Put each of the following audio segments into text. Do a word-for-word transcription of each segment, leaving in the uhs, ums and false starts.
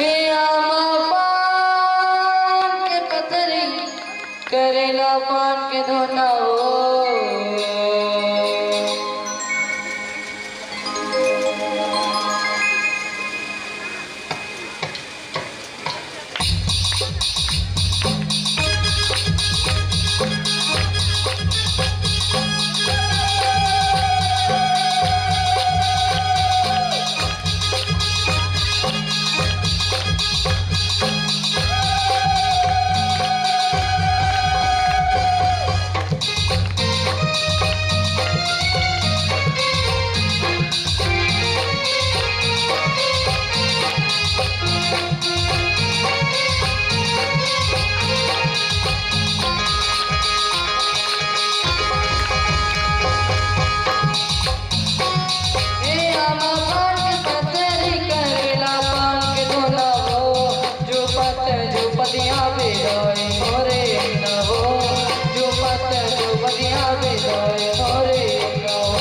ए आमा पान के पतरी, करेला पान के धुना हो। ए आमा पान के पतरी, करेला पान के धुना हो, झुपत झुपत आवे दाई मोरे अंगना हो, झुपत झुपत आवे दाई मोरे अंगना हो।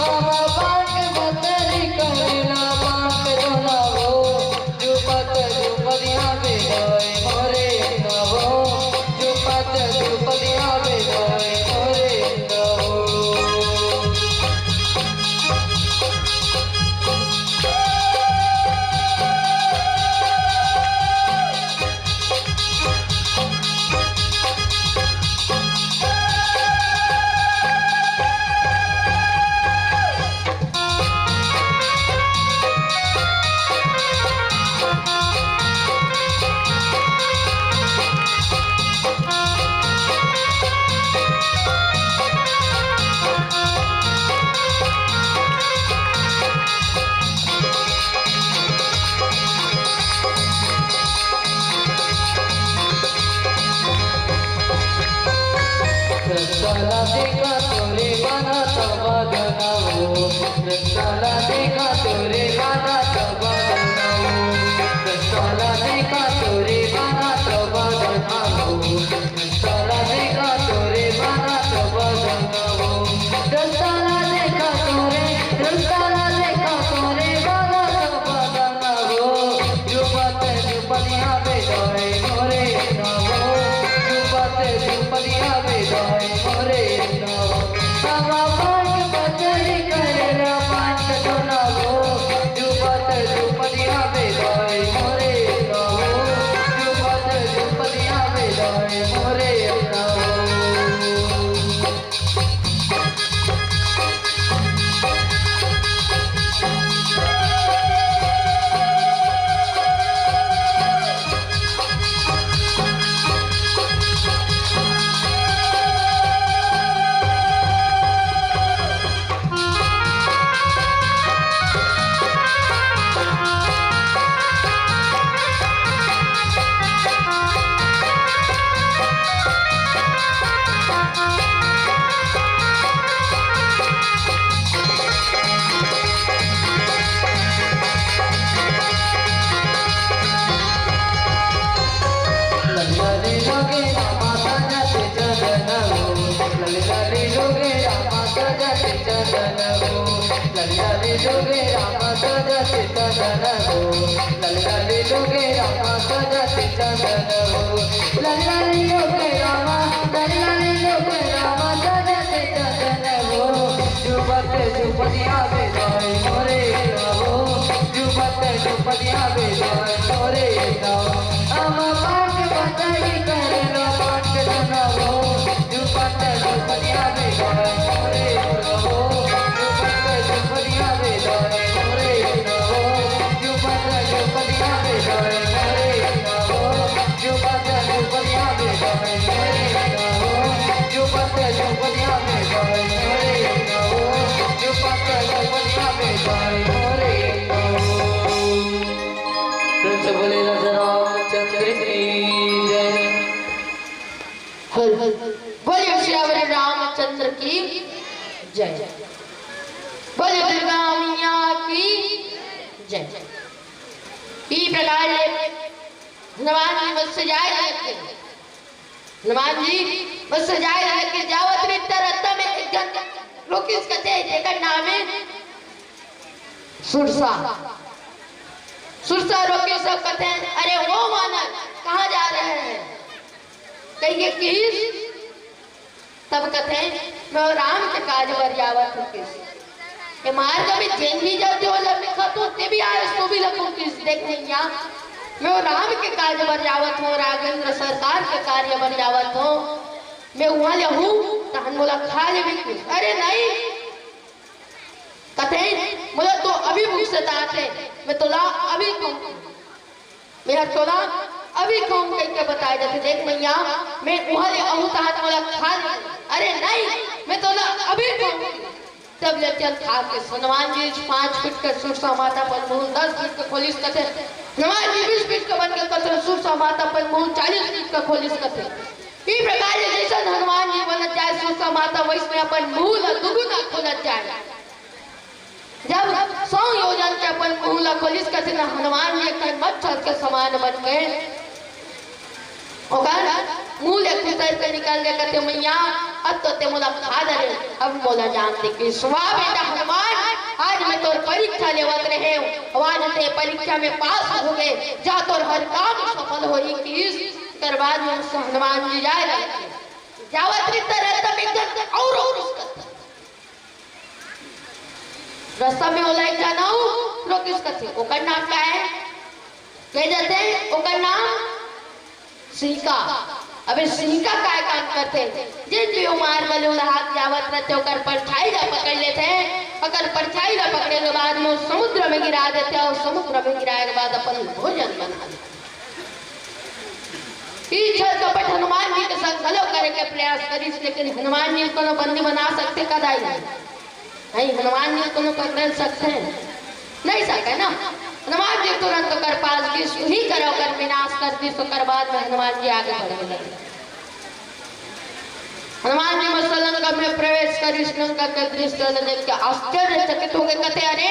आमा पान के पतरी, करेला पान के धुना हो, झुपत झुपत आवे दाई मोरे अंगना हो, झुपत झुपत आवे दाई मोरे अंगना हो। रस्ता ला देखा तोरे बना तबा गनाओ, रस्ता ला देखा तोरे बना तबा गनाओ, रस्ता ला देखा तोरे बना तबा गनाओ। रस्ता ला देखा तोरे बना तबा गनाओ, रस्ता ला देखा तोरे, रस्ता ला देखा तोरे बना तबा गनाओ। झुपत झुपत आवे दाई मोरे अंगना हो, झुपत झुपत आवे दाई मोरे अंगना हो। आमा पान के पतरी, करेला पान के धुना हो, झुपत झुपत आवे दाई मोरे अंगना हो, झुपत झुपत आवे दाई मोरे अंगना हो। प्रेम से बोले राजा रामचंद्र की जय। बोलिए सियावर रामचंद्र की जय। बोलिए दुर्गा मैया की जय। ई प्रकार ले हनुमान जी मत्स्य जाय रहे थे। हनुमान जी मत्स्य जाय रहे थे, जावत रित रस्ता में एक जन रोकिस कथे, जेकर नाम है सुरसा। सुरसा रोके सब कथे, "अरे ओ वानर, कहाँ जा रहे हैं?" कहिके किहिस, तब कथे, "मैं राम के काज बर जावत हूँ" किहिस। ए मार्ग में जेन भी जाथे, ओला देखत हों, ते भी आए, तो भी लगो किहिस, "देख भैया, मैं राम के काज बर जावत हूँ, राघवेंद्र सरकार के कार्य बर जावत हूँ, मैं उहाँ ले हूँ, तहन मोला खा लेबे" किहिस। "अरे नहीं," कथे, "मोला तो अभी भूख सताथे, मैं तोला अभी खाहूँ, मैं हर तोला अभी खाहूँ" कहिके बताए जाथे। "देख भैया, मैं उहाँ ले आहूँ तहां मोला खा ले।" "अरे नहीं, मैं तोला अभी खाहूँ।" तब ले चल खा के हनुमान जी पाँच फीट के सुरसा माता अपन मुंह, दस फीट के खोलिस कथे, हनुमान जी बीस फीट के बन के कथे, सुरसा माता अपन मुंह चालीस फीट के खोलिस कथे। ई प्रकार ले जैसन हनुमान जी बनत जाए, सुरसा माता वैसने अपन मुंह ला दुगुना खोलत जाए। जब सौ योजन के अपन मुंह ला खोलिस कथे न, हनुमान जी एक ठन मच्छर के समान बन के ओकर मुंह ले खुसर के निकल गे कथे, "मैया, अब तो ते मोला खा डरे, अब मोला जान दे" किहिस। "वाह बेटा हनुमान, आज मैं तोर परीक्षा लेवत रहेंव, अउ आज ते परीक्षा में पास हो गे, जा तोर हर काम सफल होही" किहिस। ओकर बाद में हनुमान जी जाए लगे। जावत रहिथे रस्ता में एक झन अउ रोकिस कथे। रस्ता में ओला एक झन अउ रोकिस कथे। "ओकर नाम का हे?" कहे जाथे, "ओकर नाम सिंहिका।" अबे सिंहिका काय काम करथे? जेन भी ओ मार्ग ले उलहा के जावत रहिथे, ओकर परछाई ला पकड़ लेथे। ओकर परछाई ला पकड़े के बाद में ओ समुद्र में गिरा देथे अउ समुद्र में गिराए के बाद अपन भोजन बना लेथे। ई छल कपट हनुमान जी के संग घलो करे के प्रयास करिस, लेकिन हनुमान जी कोनो बंदी बना सकथे का दाई? नहीं, हनुमान जी कोनो पकड़ सकथे? नहीं सके ना। हनुमान जी तुरंत ओकर पास गिस, उही करा ओकर विनाश कर दिस। ओकर बाद में हनुमान जी आगे बढ़े लगे। हनुमान जी मस्त लंका में प्रवेश करिस, लंका के दृश्य ल देख के आश्चर्यचकित हो गे, कथे, "अरे,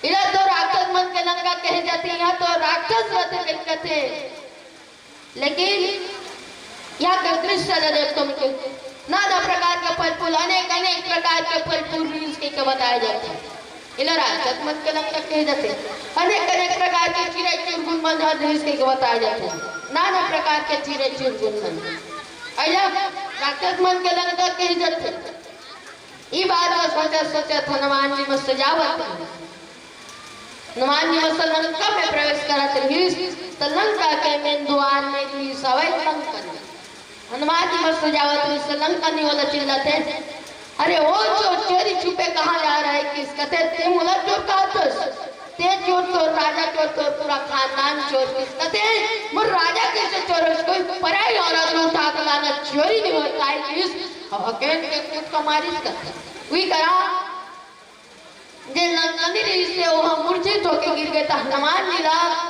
इला तो राक्षस मन के लंका कहे जाथे, इहाँ तो राक्षस रथे" कहिके कथे। लेकिन यहाँ के दृश्य ल देख तुमन के नाना प्रकार के फल फूल, अनेक, अनेक प्रकार के फल फूल रिहिस कहिके बताए जाथे। इला राक्षस मन के लंका कहे जाथे। अनेक, अनेक प्रकार के चिरई चुरगुन मन ह रिहिस कहिके बताए जाथे। नाना प्रकार के चिरई चुरगुन मन। अइला राक्षस मन के लंका कहे जाथे। ई बात ला सोचत सोचत हनुमान जी मस्त जावत रहिस। हनुमान जी मस्त लंका में प्रवेश करत रहिस, त लंका के मेन दुआर में रहिस हवय लंकन। हनुमान जी मस्त जावत रहिस, लंकन ओला चिल्लाथे, "अरे ओ चोर, चोरी छुपे कहाँ जा रहा है?" किहिस, कथे, "ते मोला चोर कहत हस? ते चोर, तोर राजा चोर, तोर पूरा खानदान चोर।" किहिस, कथे, "मोर राजा कइसे चोर होइस? कोई पराई औरत ल उठा के लाना चोरी नहीं होय काय?" किहिस, अउ हकेन के कूट के मारिस कथे। उही करा, जे लंकनी रहिस हे, ओह मूर्छित होके गिर गे, त हनुमान जी ला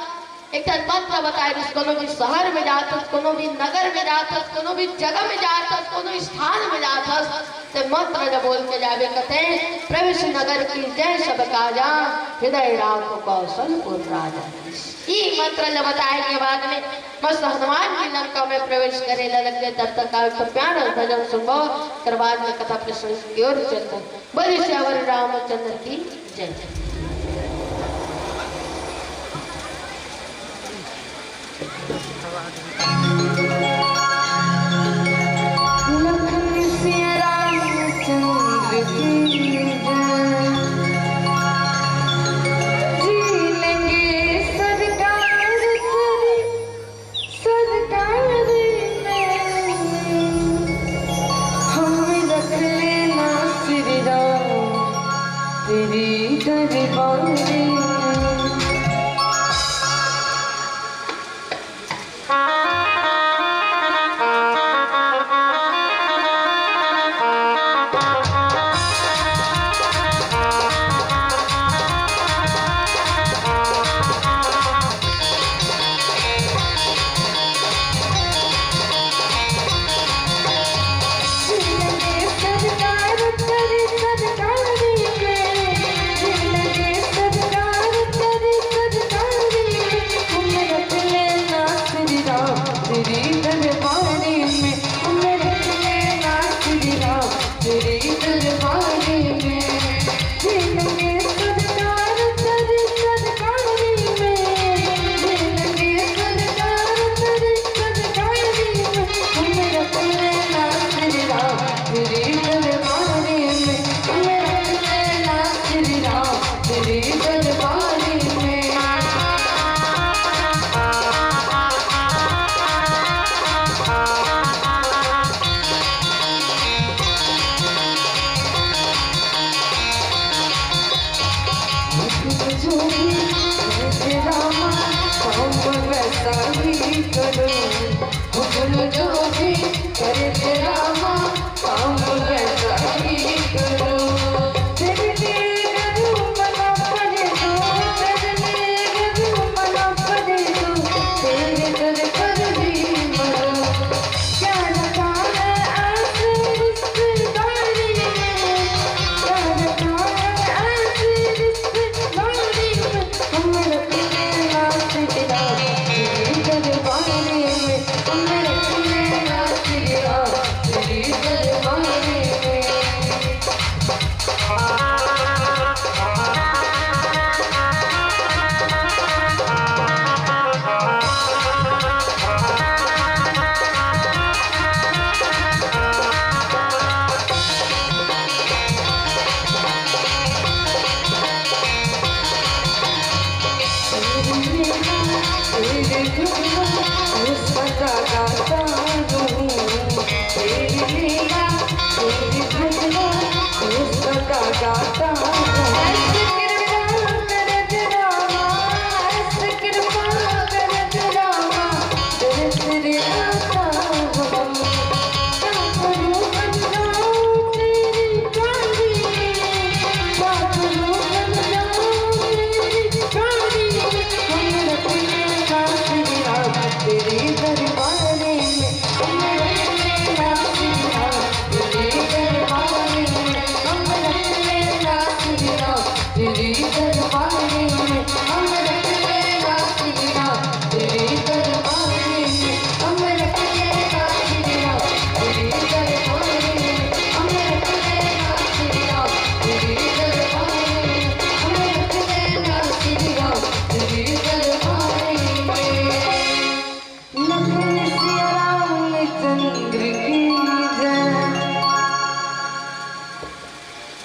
एक ठन मंत्र बताए रिहिस, कोनो भी शहर में जात हस, कोनो भी नगर में जात हस, कोनो भी जगह में जात हस, कोनो स्थान में जात हस, ते मंत्र ल बोल के जाबे कथे, "प्रवेश नगर की जय सब काजा, हृदय राखो कौशलपुर राजा।" ई मंत्र ल बताए के बाद में मस्त हनुमान जी लंका में प्रवेश करे ल लग गे। तब तक आप प्यार और भजन सुनबो, ओकर बाद में कथा प्रसंग की ओर चलबो। बोलिए सियावर रामचंद्र की जय। लखन सिया रामचंद्र की जय। जी लेंगे सरकार तेरी, सरकार में हम रख लेना श्री राम तेरी दरगाह। करो, हुक्म जो भी करे तेरा माँ, काम वैसा ही करो। तेरे लिए करूँ मना पड़े तो, तेरे लिए करूँ मना पड़े तो, तेरे दर पर ही मरो। क्या रखा है ऐसे रिश्तेदारी में, क्या रखा है ऐसे रिश्तेदारी में, हम रखते हैं ना तेरा, तेरे दरबार में।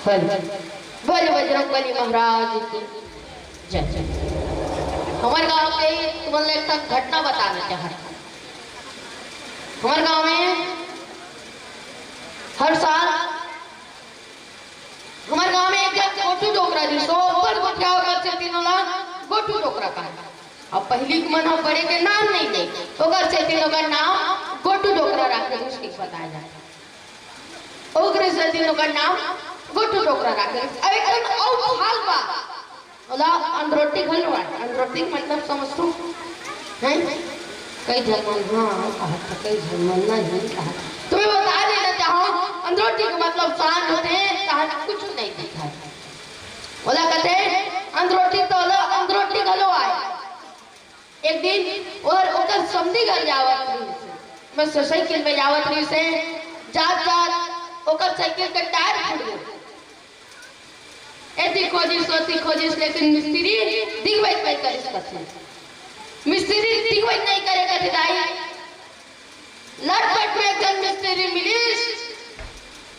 बोल, बोल बजरंग बली महाराज की जय। हमर गांव के तुमन ला एक ठन घटना बताना चाहत हंव। हमर गांव में हर साल हमर गांव में एक झन गोठू डोकरा रिहिस, ओकर गोठिया ओकर सेती ओला गोठू डोकरा कहे। अब पहिली के मन ह बड़े के नाम नइ दे, ओकर सेती ओकर नाम गोठू डोकरा राखे रिहिस, ठीक बताए जाथे। ओकरे सेती ओकर नाम गोठू डोकरा राखे रिहिस। अब एक ठन अउ हाल बा, ओला अंधरोटी घलो आय। अंधरोटी के मतलब समझथो? हैं? कई झन मन हाँ कहत हे, कई झन मन नहीं कहत। तो मैं बता देना चाहूँ, अंधरोटी के मतलब शांत होथे, तहां कुछ नहीं दिखाय। ओला कथे अंधरोटी, तो ओला अंधरोटी घलो आय। एक दिन ओहर ओकर समधी घर जावत रिहिस, बस साइकिल में जावत रिहिस हे, जात जात ओकर साइकिल के टायर फूट गे। एती खोजिस, ओती खोजिस, लेकिन मिस्त्री दिखबे नइ करिस कथे। मिस्त्री दिखबे नइ करे कथे दाई। लटपट में एक झन मिस्त्री मिलिस,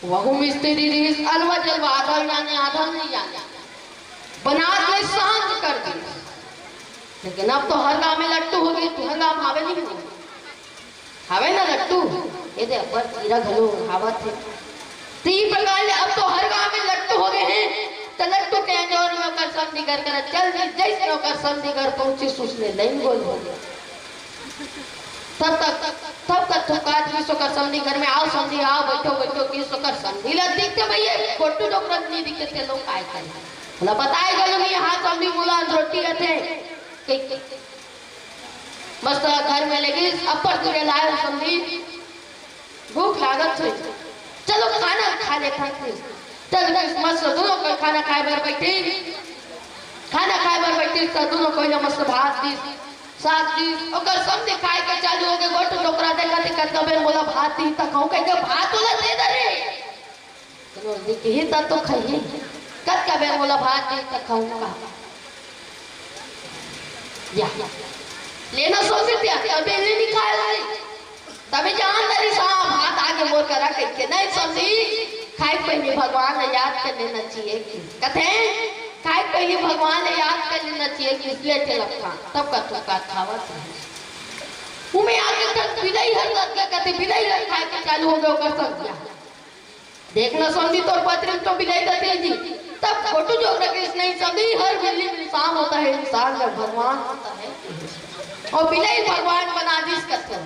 वहू मिस्त्री रिहिस अलवा जलवा, आधा ल जाने, आधा ल नइ जाने। बनात ले शांत कर दिस। लेकिन अब तो हर गांव में लट्टू हो गे, तो हर गांव में हावे नहीं हो। हावे ना लट्टू, ये दे अब्बड़ कीरा घलो हावत हे। तो ई प्रकार ले अब तो हर गांव में लट्टू हो गे हे, तो लट्टू के अंजोर में ओकर समधी घर करा चल दिस, जइसने ओकर समधी घर पहुंचिस, उसने लाइन गोल हो गे। तब तक, तब तक थोकात किस ओकर समधी घर में, "आओ समधी, आओ, बइठो, बइठो," किस ओकर समधी ला दिखथे भइया, गोठू डोकरा नइ दिखथे, ते लोग काय करे? ओला बताए घलो नइ, "हाँ समधी, मोला अंधरोटी आथे।" कहि, कहि, मस्त घर में लेगिस, अब्बड़ दूरिहा लाय ओ समधी, भूख लागत हे, चलो खाना खा लेथन। चल, मस्त दूनों कोई खाना खाए बर बइठे, खाना खाए बर बइठे, त दूनों कोई ला मस्त भात दिस, साग दिस, ओकर समधी खाए के चालू हो गे। गोठू डोकरा देखत हे, कतका बेर मोला भात दिही त खाहूं कहिके भात ओला दे दे रे। कोनो दिखही त तो खाही, कतका बेर मोला भात दिही त खाहूं का। या, लेना सोचे थे, अबे ले निकाल ले। तबे जान डरिस, हाँ, भात आगे मोर करा कहिके। नहीं समधी, खाए के पहिली भगवान ला याद कर लेना चाहिए कि। कथे, खाए के पहिली भगवान ला याद कर लेना चाहिए कि इसलिए ठेलक खा, तब का तू का खावत रहे। उमे आगे तक बिलई हर लग गया, कथे बिलई हर खाए के चालू हो गे ओकर संग। देखना समधी, तोर पथरी में तो बिलई दे तेजी। तब गोठू डोकरा कहिस, नहीं समधी, हर बिल्ली में इंसान होता है, इंसान का भगवान होता है। अउ बिलई भगवान बना दिस कथे।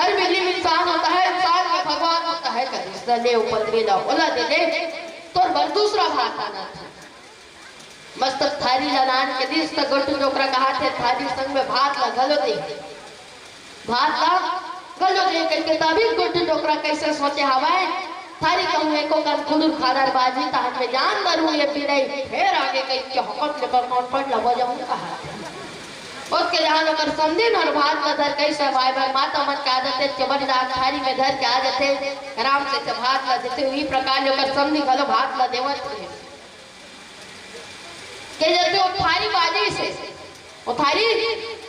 हर बिल्ली में इंसान होता है, इंसान में भगवान होता है, कहिस त ले ओ पतरी ला ओला दे दे, तोर बर दूसरा भात आना था। मस्त थारी ला लान के दिस त गोठू डोकरा कहाथे थारी संग में भात ला घलो दे, भात ला घलो दे कहिके। तभी गोठू डोकरा कइसे सोचे हवय, थारी कहूँ एको कन खुदुर खादर बाजी तहन में जान दरू ये बिलई फेर आगे कहिके हकट लेकर कौन पट ला बजाऊँ कहाथे। ओतके जहान ओकर समधी हर भात ला धर कइसे भाई भाई माता मन के आदत हे, चबट डाल थारी में धर के आ जाथे, आराम से भात ला देथे। उही प्रकार ले ओकर समधी घलो भात ला देवत हे। के जते ओ थारी बाजी से, ओ थारी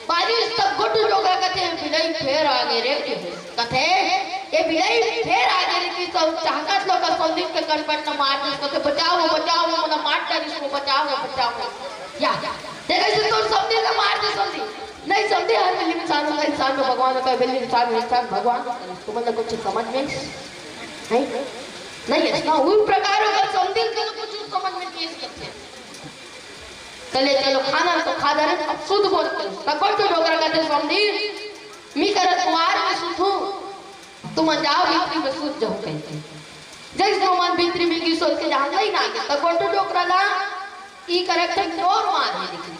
बाजी से तब गोठू डोकरा कथे, "बिलई फेर आगे रे," कथे, "ये बिलई फेर आगे रे," कि सब चाहत लोग समधी के कनपट न मार दिस, कथे, "बचाओ, बचाओ, मोला मार डारिस, बचाओ, बचाओ।" या, देखे से तोर समधी ला मार दे समधी। नहीं समधी, हर बिल्ली इंसान होता है, इंसान में भगवान होता है, बिल्ली इंसान में इंसान भगवान होता है। तुमन ला कुछ समझ में नहीं? नहीं है ना? उन प्रकार अगर समधी के तो कुछ समझ में नहीं सकते। चले चलो खाना तो खा दे, अब शुद्ध बोलते हो। तब गोठू डोकरा कथे समधी, मी करत कुआर में सुतहूँ, तुमन जाव भीतरी में सुत जाहू कहिके। जइस ओमन भीतरी में गिस ओतके जहान लई ना गे, त गोठू डोकरा ला ई करे एक ठन डोर मार हे दिखी।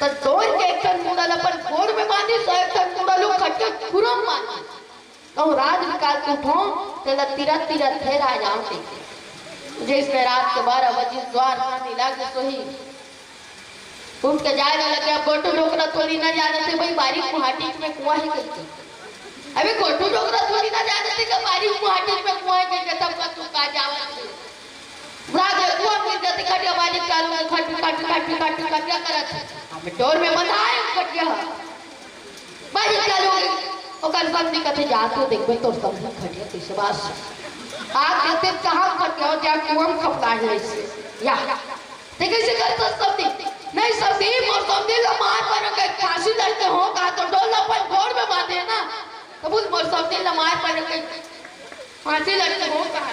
त डोर के एक ठन मुड़ा ल अपन गोड़ में बांधिस, त एक ठन मुड़ा ल खटिया खुरम बांधिस। कहूँ रात निकाल के उठो, तेला तिरत तिरत फेर आ जाओ कहिके। जइसने रात के बारह बजे द्वार पानी लागे सोही, उठ के जाए ला लगे। अब गोठू डोकरा थोड़ी ना जानत हे भाई, बारी कुहाटी में कुआं हे कहिके। अबे गोठू डोकरा थोड़ी ना जानत हे कि बारी कुहाटी में कुआं हे कहिके, तब का तू का जावत हे। बुढ़ा के कुआं गिर जाते, खटिया बारी चालू में खट खट खट खट खटिया करत हे। अब डोर में बंधा हे खटिया। बारी चालू हो गई। ओकर समधी कथे, "जा तो देखबे तोर समधी खटिया कइसे बास। आग देते कहाँ खटिया हो, जा कुआं में खपला हे अइसे।" या। ते कइसे करथस समधी? नहीं समधी, मोर समधी ला मार परो के फांसी लटके हो का, तो डोर ला अपन गोड़ में बांधे ना। तो बोल, "मोर समधी ला मार परो के फांसी लटके हो का।"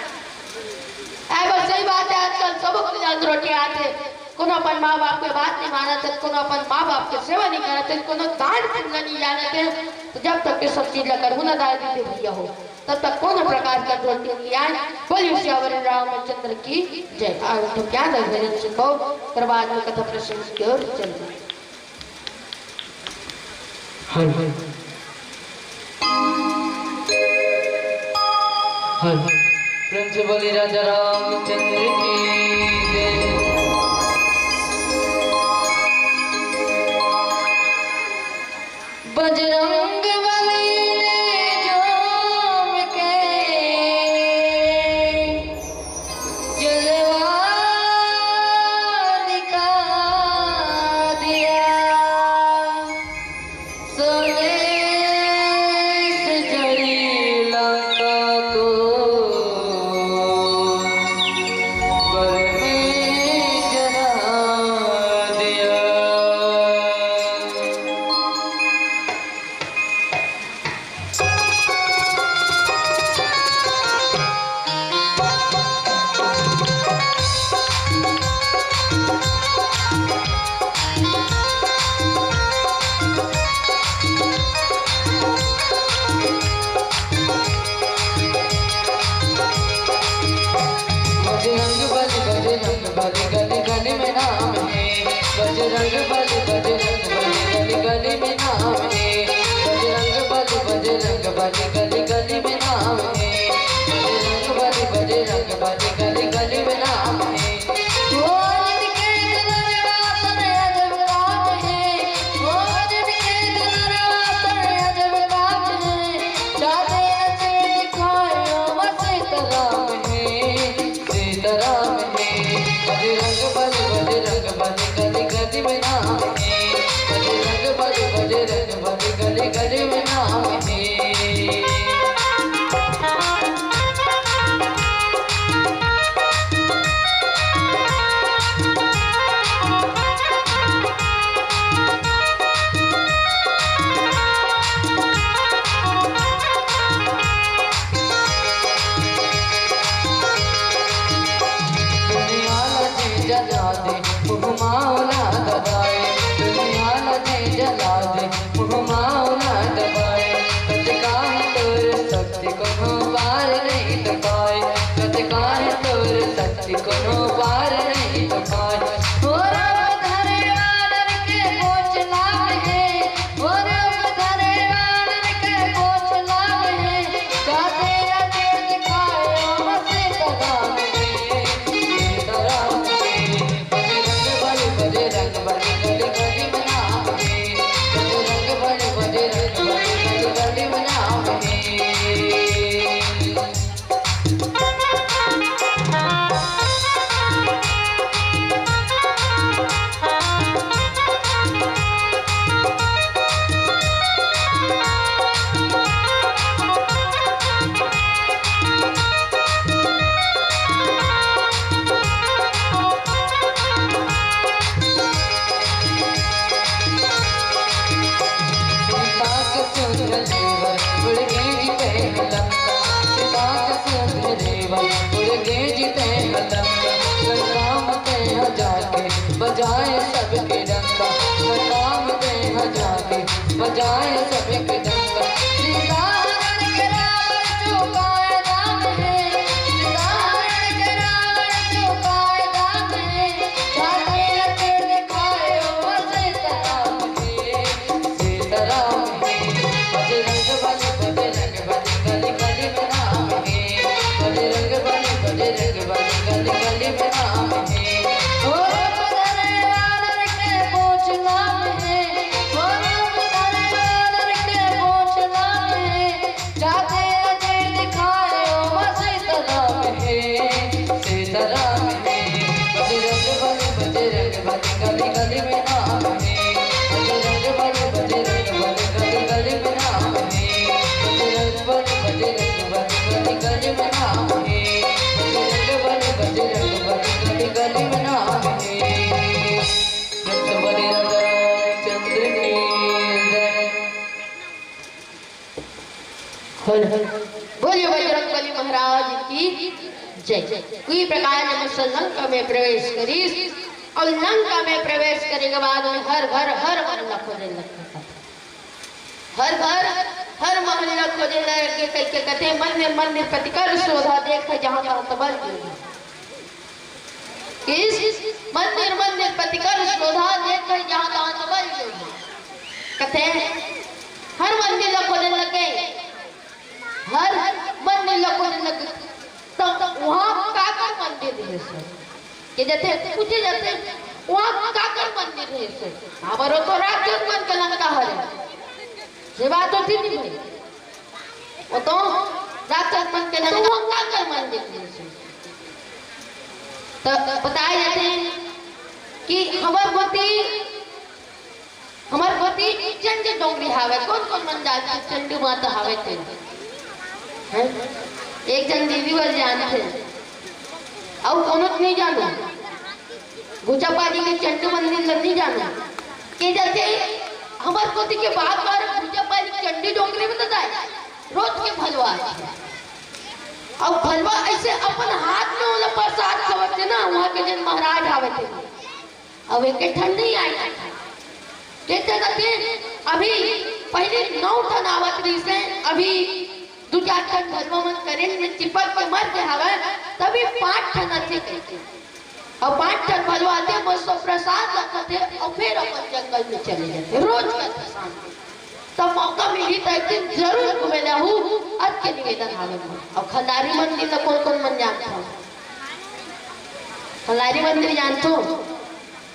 आए बस सही बात हे, आजकल सब के जान रोटी आथे। कोनो अपन माँ बाप के बात नहीं मानत हे, कोनो अपन माँ बाप के सेवा नहीं करत हे, कोनो दान पुण्य नहीं जानत हे। तो जब तक के सब चीज ला करहू ना दाई दीदी भैया हो, तब तक कोनो प्रकार का गलती नहीं आए। बोलिए सियावर रामचंद्र की जय। और तो क्या दस बजे से कहो, ओकर बाद में कथा प्रसंग की ओर चल जाए। हर हर हर हर। प्रेम से बोली राजा रामचंद्र की जय। बजरंग बली ने जोम के जलवा दिखा दिया। सोने से जड़ी लंका को बल में जला दिया। जाके बजाए सब एक डंका। सीता हरण के रावण चौकाए राम हे, सीता हरण के रावण चौकाए राम हे, जाते रखे दिखाए ओ सीताराम हे, सीताराम हे। बजरंग बली, बजरंग बली, गली गली में नाम हे। बजरंग बली, बजरंग बली, गली गली में नाम हे। ओ पधरे वानर के पूछ नाम हे। ओ पधरे वानर के पूछ नाम हे। जाते अजय दिखाए ओ सीताराम हे, सीताराम हे। बजरंग बली, बजरंग बली, गली गली में नाम हे। बजरंग बली, बजरंग बली, गली गली में नाम हे। बजरंग बली, बजरंग बली, गली गली में नाम हे। बजरंग बली, बजरंग बली, गली गली में नाम हे। सत बलि राम चंद्र की जय। बोलिए बजरंग बली महाराज की जय। उही प्रकार जब लंका में प्रवेश करिस अउ लंका में प्रवेश करे के बाद में हर घर हर महल ला खोजे लगथे। हर घर हर महल ला खोजे लगे कहिके कथे, मंदिर मंदिर पति कर शोधा, देखे जहाँ तहाँ तब बल गिर। किस मंदिर मंदिर पति कर शोधा, देखे जहाँ तहाँ तब बल गिर। कथे हर मंदिर ला खोजे लगे, हर मंदिर ला खोजे लगे। त उहाँ काकर मंदिर हे सो? के जथे पूछे जाथे, उहाँ काकर मंदिर हे सो? काबर ओ तो राक्षस मन के लंका हरे। ये बात होती नहीं भाई। ओ तो राक्षस मन के लंका, उहाँ काकर मंदिर हे सो? त बताए जाथे कि हमर कोती हमर कोती चंडी डोंगरी हावय। कोन कोन मन जानथे चंडी माता हावय ते? हैं? एक झन दीदी बर जानथे, अउ कोनो तो नइ जानो। घुचापाली के चंडी मंदिर ल नइ जानो। के जथे हमर कोती के बात बार घुचापाली चंडी डोंगरी में तो जाय, रोज के भलवा आथे। अउ भलवा अइसे अपन हाथ में ओला प्रसाद खवाथे ना, उहाँ के जेन महाराज हावय ते। अब एक ठन नहीं आए। कहते रहते, अभी पहले नौ ठन आवत रहिस हे, अभी दू चार ठन भलवा मन करंट में चिपक के मर गे हवय, तभी पांच ठन आथे कहिथे। अउ पांच ठन भलवा आथे, मस्त प्रसाद ला खाथे अउ फिर अपन जंगल में चले जाथे, रोज करथे शाम को। तब मौका मिलही त एक दिन जरूर घूमे ला आहू, अत के निवेदन हावे मोर। अउ खल्लारी मंदिर ला कोन कोन मन जानथव? खल्लारी मंदिर जानथव?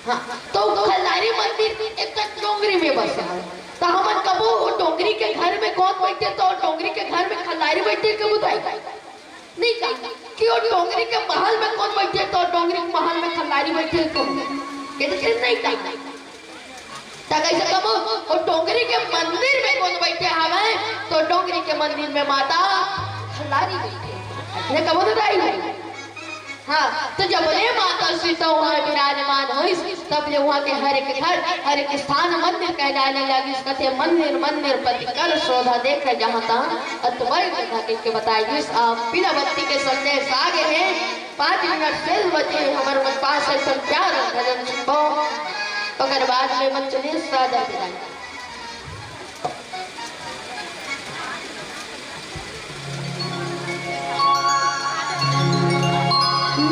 हाँ, तो खल्लारी मंदिर एक डोंगरी में बसे हवय। त हमन कबो ओ डोंगरी के घर में कोन बइठे, त ओ डोंगरी के घर में खल्लारी बइठे कबो तो आई। नहीं का कि ओ डोंगरी के महल में कोन बइठे, त ओ डोंगरी के महल में खल्लारी बइठे कबो। के तो फिर नहीं का। त कइसे कबो ओ डोंगरी के मंदिर में कोन बइठे हवय, त ओ डोंगरी के मंदिर में माता खल्लारी बइठे। अइसने कबो तो दाई। हाँ, त जब ले माता सीता उहाँ विराजमान होइस, तब ले उहाँ के हर एक घर, हर एक स्थान मंदिर कहलाने लगिस। कथे मंदिर मंदिर पति कर शोधा, देखे जहाँ तहाँ अतबल कथा कहिके बताए गिस। आप पीला बत्ती के संदेश आ गे हे। पाँच मिनट शेष बचे हे, हमर मन पास एक ठन प्यारा भजन सुनबो, ओकर बाद में मंच में सादर विदाई।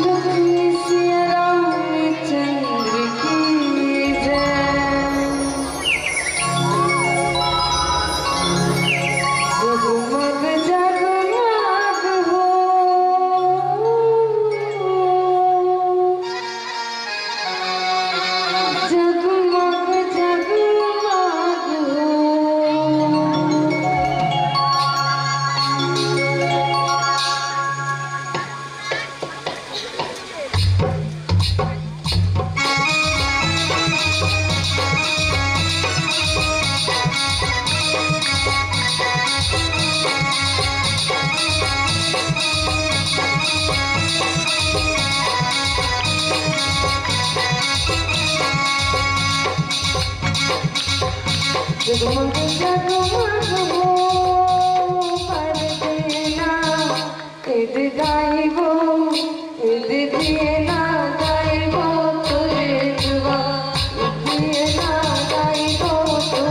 लखन सिया रामचंद्र की जय। जगमग जगमग हो, जगमग जगमग हो। जगमग जगमग हो, परदेना। इद गाइबो, इद दिए ना गाइबो तोरे जुआ, इद दिए ना गाइबो तोरे